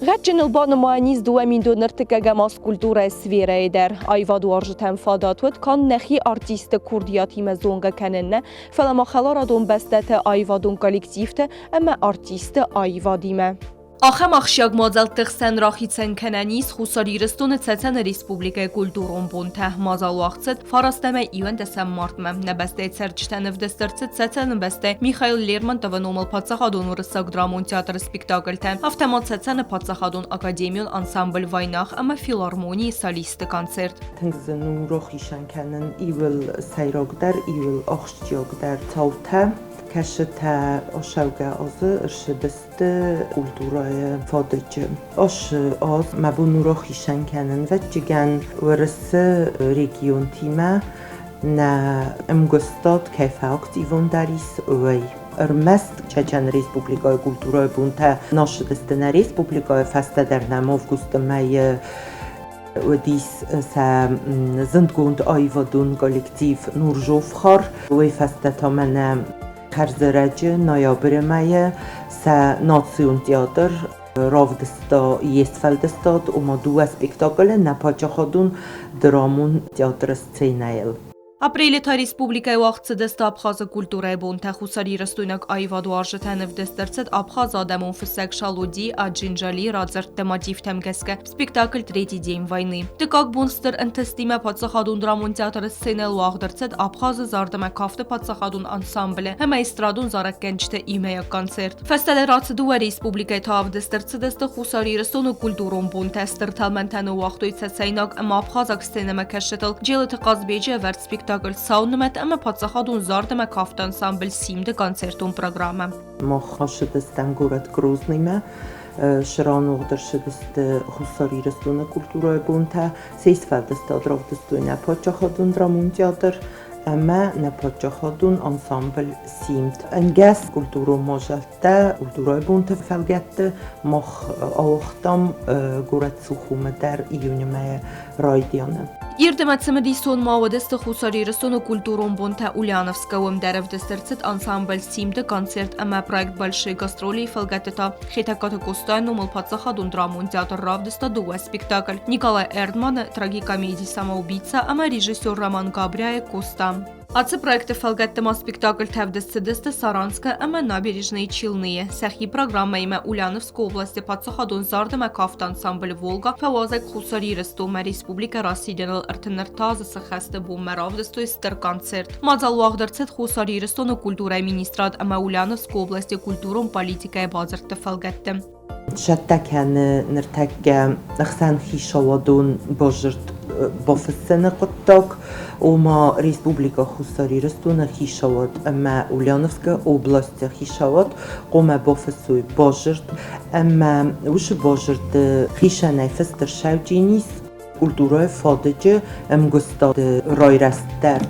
Гъӕдджыныл банымайӕн ис 2000 ӕртыккӕгӕм аз культурӕйы сферӕйы дӕр. Аивадуарзджытӕм фадат уыд канд нӕхи артистты курдиатимӕ зонгӕ кӕнын нӕ, фӕлӕ ма хӕларадон бӕстӕты аивадон коллективты ӕмӕ артистты аивадимӕ. Ахӕм ахсджиаг мадзӕлтты хсӕн рахицӕн кӕнӕн ис Хуссар Ирыстоны Цӕцӕны Республикӕйы культурон бонтӕ. Мадзал уагъд цыд фарастӕмӕ иуӕндӕсӕм мартмӕ. Нӕ бӕстӕйы цӕрджытӕн ӕвдыст ӕрцыд Цӕцӕны бӕстӕ Михаил Лермонтовы номыл паддзахадон уырыссаг драмон театры спектакльтӕ, афтӕ ма Цӕцӕны паддзахадон академион ансамбль «Вайнах» ӕмӕ филармонийы солистты концерт. Тынг зын у рохисӕн кӕнын иуыл сӕйрагдӕр, иуыл ахсджиагдӕр цаутӕ, кӕцытӕ ацӕугӕ азы ӕрцыдысты культурӕйы фадыджы. Ацы аз мӕ бон у рахицӕн кӕнын вӕдджыгӕн Уӕрӕсе регионтимӕ нӕ ӕмгуыстад кӕй фӕактивондӕр ис, уый. Ӕрмӕст Чечены Республикӕйы культурӕйы бонтӕ нӕ ссыдысты нӕ республикӕйы, фӕстӕдӕр нӕм августы мӕйы уыдис сӕ зындгонд аивадон коллектив Нуржовхор. Уый фӕстӕ та мӕнӕ хӕрзӕрӕджы ноябры мӕйы сӕ национ театр равдыста йе сфӕлдыстад, ома дыууӕ спектаклы нӕ паддзахадон драмон театры сценӕйыл. Апрелы та республикӕйы уагъд цыдысты Абхазы культурӕйы бонтӕ. Хуссарирыстойнаг аивадуарзджытӕн ӕвдыст ӕрцыд Абхазы адӕмон фыссӕг Шалоди Аджинджалийы радзырдты мотивтӕм гӕсгӕ спектакль «Третий день войны». Дыккаг бон стыр ӕнтыстимӕ паддзахадон драмон театры сценӕйыл уагъд ӕрцыд Абхазы зард ӕмӕ кафты паддзахадон ансамблы ӕмӕ эстрадон зарӕггӕнджыты иумӕйаг концерт. Фӕстӕдӕр рацыд дыууӕ республикӕйы та ӕвдыст ӕрцыдысты Хуссар Ирыстоны культурон бонтӕ. Стыр тӕлмӕнтӕ ныууагътой цӕцӕйнаг ӕмӕ абхазаг сценӕмӕкӕсджытыл Джелыты Хъазбеджы ӕвӕрд спектакль «Сау нымӕт» ӕмӕ паддзахадон зард ӕмӕ кафты ансамбль «Симд»-ы концертон программӕ. Мах ссыдыстӕм горӕт Грозныймӕ, срӕнугъд ӕрцыдысты Хуссар Ирыстоны культурӕйы бонтӕ, се сфӕлдыстад равдыстой нӕ паддзахадон драмон театр ӕмӕ нӕ паддзахадон ансамбль «Симд». Ӕнгӕс культурон мадзӕлттӕ культурӕйы бонты фӕлгӕтты мах ауагътам горӕт Сухумы дӕр июны мӕйы райдианы. Ирд ӕмӕ цымыдисон ма уыдысты Хуссар Ирыстоны культурон бонтӕ Ульяновскы. Уым дӕр ӕвдыст ӕрцыд ансамбль «Симд»-ы концерт ӕмӕ проект «Большие гастроли»-йы фӕлгӕтты та Хетӕгкаты Къостайы номыл паддзахадон драмон театр равдыста дыууӕ спектакль Николай Эрдманы трагикомеди «Самоубийца» ӕмӕ режиссер Роман Габряйы «Коста». Ацы проекты фӕлгӕтты ма спектакльтӕ ӕвдыст цыдысты Саранскы ӕмӕ Набережные Челны-йы. Сӕхи программӕимӕ Ульяновскы областы паддзахадон зард ӕмӕ кафты ансамбль «Волга» фӕуазӕг Хуссар Ирыстонмӕ республикӕ расидӕныл 33 азы сыхӕсты бонмӕ равдыстой стыр концерт. Мадзал уагъд ӕрцыд Хуссар Ирыстоны культурӕйы министрад ӕмӕ Ульяновскы областы культурон политикӕйы бадзырдты фӕлгӕтты. Цӕттӕ кӕны ныртӕккӕ ӕхсӕнхицауадон бадзырд бафыссыны хъуыддаг, ома Республикӕ Хуссар Ирыстоны хицауад ӕмӕ Ульяновскы областы хицауад хъуамӕ бафыссой бадзырд ӕмӕ уыцы бадзырды хицӕнӕй фыст ӕрцӕудзӕнис культурӕйы фадыджы ӕмгуыстады райрӕзт дӕр.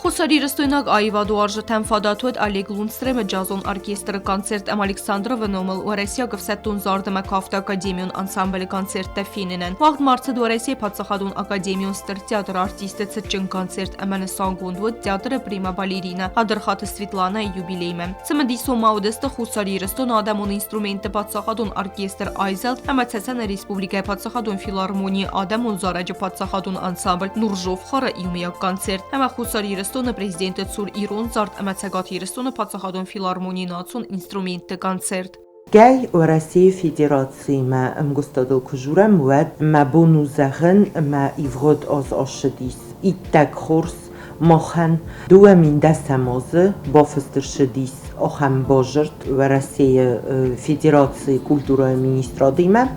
Хуссарирыстойнаг аивадуарзджытӕм фадат уыд Олег Лундстремы джазон оркестры концерт ӕмӕ Александровы номыл Уӕрӕсейаг ӕфсӕддон зард ӕмӕ кафты академион ансамблы концерттӕ фенынӕн. Уагъд ма ӕрцыд Уӕрӕсейы паддзахадон академион стыр театры артистты цытджын концерт ӕмӕ нысангонд уыд театры прима-балерина Адырхаты Светланайы юбилеймӕ. Цымыдисон ма уыдысты Хуссар Ирыстоны адӕмон инструментты паддзахадон оркестр «Айзӕлд» ӕмӕ Цӕцӕны республикӕйы паддзахадон филармонийы адӕмон зарӕджы паддзахадон ансамбль «Нуржовхары» иумӕйаг концерт ӕмӕ Хуссар Ирыстоны президенты цур ирон зард ӕмӕ Цӕгат Ирыстоны паддзахадон филармонийы национ инструментты концерт. Кӕй Уӕрӕсейы Федерациимӕ ӕмгуыстадыл куы дзурӕм, уӕд мӕ бон у зӕгъын, ӕмӕ ивгъуыд аз ссыдис иттӕг хорз махӕн. 2010 азы бафыст ссыдис ахӕм бадзырд Уӕрӕсейы Федерацийы культурӕйы министрадимӕ,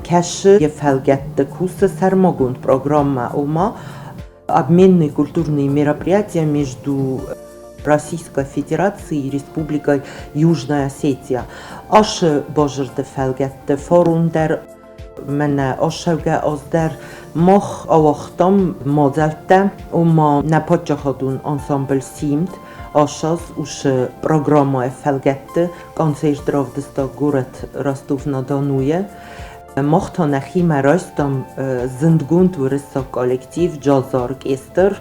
кӕцы йӕ фӕлгӕтты кусы сӕрмагонд программӕ, ома обменные культурные мероприятия между Российской Федерацией и Республикой Южная Осетия. Ашы базырды фӕлгӕтты форум дӕр мӕнӕ ацӕугӕ аз дӕр мах ауагътам мадзӕлттӕ, ома нӕ паддзахадон ансамбль «Симд» ашаз уыцы программӕйы фӕлгӕтты концерт равдыста горӕт Ростов-на-Донуйы. Мах та нӕхимӕ райстам зындгонд уырыссаг коллектив джазы оркестр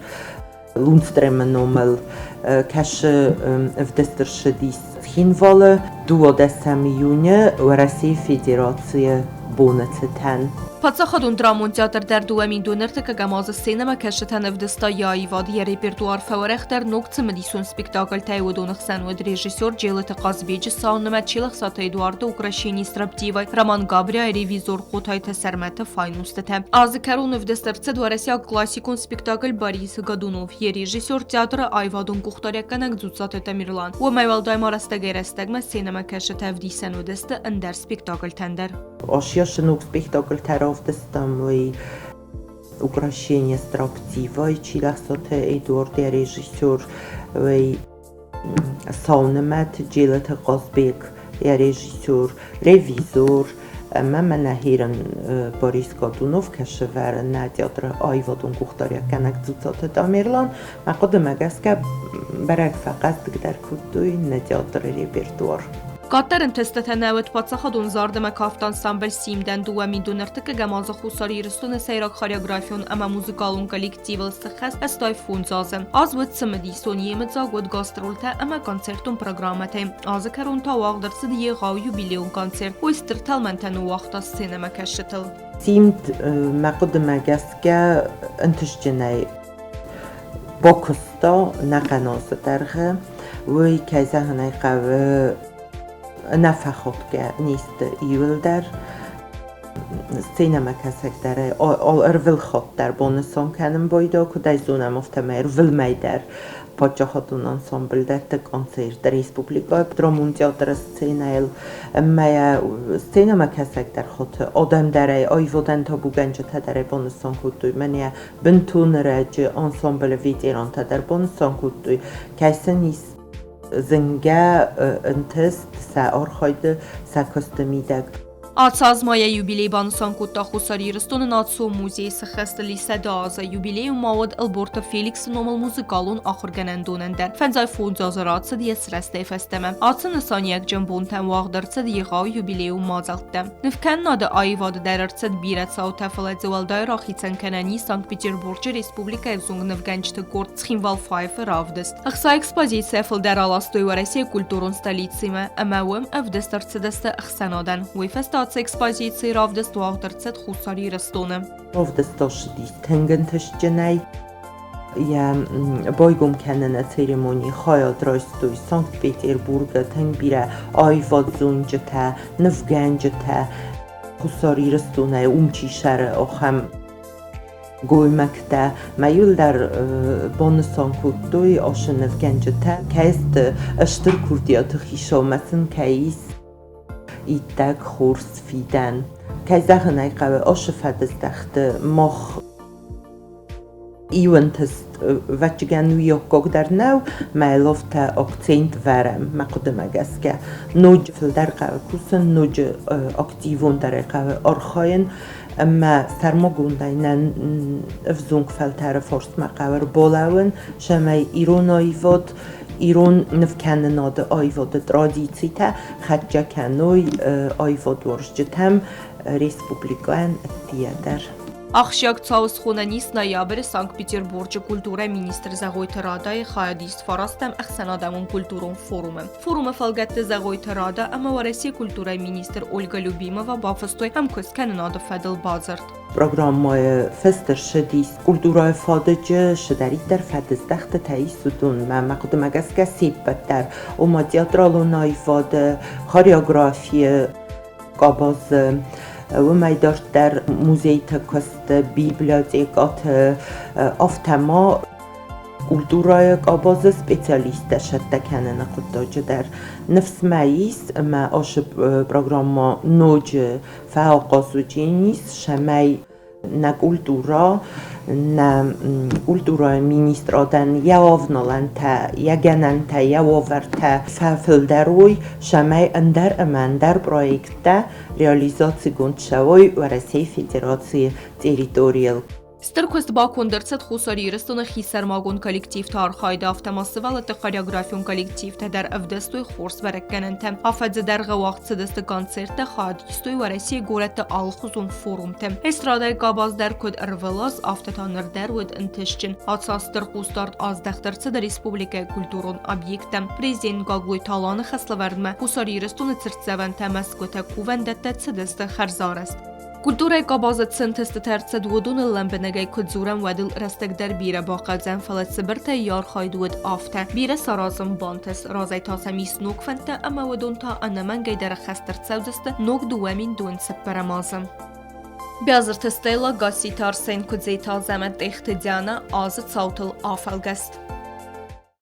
Лундстремы номыл, кӕцы ӕвдыст ӕрцыдис. Цхинвалы 12 июны Уӕрӕсейы Федерацийы боны цытӕн. Паддзахадон драмон театр дӕр 2023 азы сценӕмӕкӕсджытӕн ӕвдыста йӕ аивад, йӕ репертуар фӕуӕрӕхдӕр ног цымыдисон спектакльтӕй. Уыдоны хсӕн уыд режиссер Джелыты Хъазбеджы «Саунымӕт», Челӕхсаты Эдуарды «Украшение строптивой», Роман Габриайы «Ревизор», Хъотайты Сӕрмӕты «Файнустытӕ». Азы кӕрон ӕвдыст ӕрцыд уӕрӕсейаг классикон спектакль «Борис Годунов». Йӕ режиссер театры аивадон къухдариуӕггӕнӕг Дзуццаты Тамерлан. Уымӕй уӕлдай ма рӕстӕгӕй-рӕстӕгмӕ сценӕмӕкӕсджытӕ ӕвдисӕн уыдысты ӕндӕр спектакльтӕн дӕр. Ошьяшы ног спектакльтӕ равдыстам, уый «Украшение строптивой» Чилӕхсаты Эдуард йӕ режиссер, уый «Саунымӕт» Джелыты Хъазбег йӕ режиссер, «Ревизор» ӕмӕ мӕнӕ хирын Борис Годунов кӕсӕвӕры нӕ театры аивадон къухдариуӕггӕнӕг Дзуццаты Тамерлан. Мӕ хъуыдымӕ гӕсгӕ бӕрӕг фӕхъӕздыгдӕр кодтой нӕ театры репертуар. Къаддӕр ӕнтыстытӕ нӕ уыд паддзахадон зард ӕмӕ кафты ансамбль «Симд»-ӕн 2021 азы Хуссар Ирыстоны сӕйраг хореографион ӕмӕ музыкалон коллективыл сыххӕст 85 азы. Аз уыд цымыдисон, йемыдзаг уыд гастрольтӕ ӕмӕ концертон программӕтӕй. Азы кӕрон та уагъд ӕрцыд егъау юбилейон концерт. Уый стыр тӕлмӕнтӕ ныууагъта сценӕмӕкӕсджытыл. Симд, мӕ хъуыдымӕ гӕсгӕ, ӕнтыстджынӕй бакуыста нӕхъӕн азы дӕргъы. Уый, кӕй зӕгъын ӕй хъӕуы, ӕнӕфӕхудгӕ низты иуылдӕр. Сценӕмӕкӕсӕг дӕр ӕрвылхатт дӕр бонысан кӕнын байдайы, куыд ӕй зонӕм, афтӕмӕй ӕрвылмӕй дӕр паддзахадон ансамбль дӕтты концерт республикӕйы драмон театры сценӕйыл. Ӕмӕ сценӕмӕкӕсӕг дӕр хоты адӕм дӕр ӕй аивадӕн табугӕнджытӕ дӕр ӕй банысан кодтой. Мӕнӕ бынтон ӕрӕджы ансамблы ветерантӕ дӕр банысан кодтой, кӕй сын ис зынгӕ ӕнтыст сӕ архайды, сӕ куысты мидӕг. Ацы аз ма йӕ юбилей банысан кодта Хуссар Ирыстоны национ музейы сыххӕсты 100 азы. Юбилейы ма уыд Ӕлборты Феликсы номыл музыкалон ахуыргӕнӕндонӕн дӕр. 55 азы рацыд йӕ сырӕзтӕй фӕстӕмӕ. Ацы нысаниуӕгджын бонтӕм уагъд ӕрцыд егъау юбилейон мадзӕлттӕ. Нывкӕнынады аивады дӕр ӕрцыд бирӕ цаутӕ, фӕлӕ дзы уӕлдай рахицӕн кӕнӕн ис Санкт-Петербурджы республикӕйы ӕвзонг нывгӕнджыты къорд Цхинвал-Файфы равдыст. Ӕхца экспозицийӕ фылдӕр аластой Уӕрӕсейы культурон столицимӕ ӕмӕ уым ӕвдыст ӕрцыдысты ӕхсӕнадӕн. Уый фӕстӕ ацы экспозицийы равдыст уагъд ӕрцыд Хуссар Ирыстоны. Равдыст ссыдис тынг ӕнтыстджынӕй. Йӕ байгом кӕныны церемонийы хайад райстой Санкт-Петербургы тынг бирӕ аивадзонджытӕ, нывгӕнджытӕ, Хуссар Ирыстонӕй уым чи сӕры, ахӕм гоймӕгтӕ. Мӕ иуылдӕр банысан кодтой ацы нывгӕнджытӕ, кӕй сты стыр курдиаты хицаумӕ сын кӕй ис иттӕг хорз фидӕн. Кӕй зӕгъын ӕй хъӕуы, ацы фӕдыздӕхты мах иу ӕнтыст ӕвӕццӕгӕн уый аккаг дӕр нӕу, мӕ ловтӕ акцент вӕрӕм, мӕ хъуыдымӕ гӕсгӕ. Ноджы фылдӕр хъӕуы кусын, ноджы активондӕрӕй хъӕуы архайын ӕмӕ сӕрмагондӕй нӕ ӕвзонг фӕлтӕры фарстмӕ хъӕуы ӕрбалӕууын, цӕмӕй ирон аивад, ирон нывкӕнынады аивады традицитӕ хӕццӕ кӕной аивадуарзджытӕм республикӕйӕн ӕддейӕ дӕр. Ахсджиаг цау схонӕн ис ноябры Санкт-Петербурджы культурӕйы министр Зӕгъойты Радайы хайадист фарастӕм ӕхсӕнадӕмон культурон форумы. Форумы фӕлгӕтты Зӕгъойты Рада ӕмӕ Уӕрӕсейы культурӕйы министр Ольга Любимова бафыстой ӕмкуысткӕнынады фӕдыл бадзырд. Программӕйы фыст ӕрцыдис культурӕйы фадыджы цыдӕриддӕр фӕдыздӕхтытӕ ис, уыдонмӕ. Мӕ хъуыдымӕ гӕсгӕ се ппӕт дӕр, ома театралон аивады, хореографийы къабазы, уымӕй дарддӕр музейты куысты, библиотекӕты, афтӕ ма культурӕйы къабазы специалисттӕ сӕттӕ кӕныны хъуыддаджы дӕр. Ныфс мӕ ис, ӕмӕ ацы программӕ ноджы фӕахъаз уыдзӕнис, цӕмӕй нӕ культурӕ, нӕ культурӕйы министрадӕн йӕ авналӕнтӕ, йӕ гӕнӕнтӕ, йӕ уавӕртӕ фӕфылдӕр уой, цӕмӕй ӕндӕр ӕмӕ ӕндӕр проекттӕ реализацигонд цӕуой Уӕрӕсейы Федерацийы территорийыл. Стыр куыст баконд ӕрцыд Хуссар Ирыстоны хисӕрмагонд коллективты архайды, афтӕ ма сывӕллӕтты хореографион коллективтӕ дӕр ӕвдыстой хорз бӕрӕггӕнӕнтӕ. Афӕдзы дӕргъы уагъд цыдысты концерттӕ, хайад истой Уӕрӕсейы горӕтты алыхуызон форумты. Эстрадӕйы къабаз дӕр куыд ӕрвылаз, афтӕ та ныр дӕр уыд ӕнтыстджын. Ацы аз стыр хъусдард аздӕхт ӕрцыд республикӕйы культурон объекттӕм. Президент Гаглойты Аланы хӕслӕвӕрдмӕ Хуссар Ирыстоны цыртдзӕвӕнтӕ, мӕсгуытӕ, кувӕндӕттӕ цыдысты хӕрзарӕзт. Культурӕйы къабазы центӕстытӕ ӕрцыд, уыдоныл лӕмбынӕгӕй куы дзурӕм, уӕд ыл рӕстӕг дӕр бирӕ бахъӕудзӕн, фӕлӕ цыбыртӕй йӕ архайд уыд афтӕ. Бирӕ саразын бантыс, разӕй та сӕм ис ног фӕндтӕ ӕмӕ уыдон та ӕнӕмӕнгӕй дӕр ӕххӕст ӕрцӕудзысты ног 2024 азы. Биазырты Стелла, Гасситы Арсен, Куыдзеты Азӕмӕт, Тъехты Диана азы цаутыл афӕлгӕст.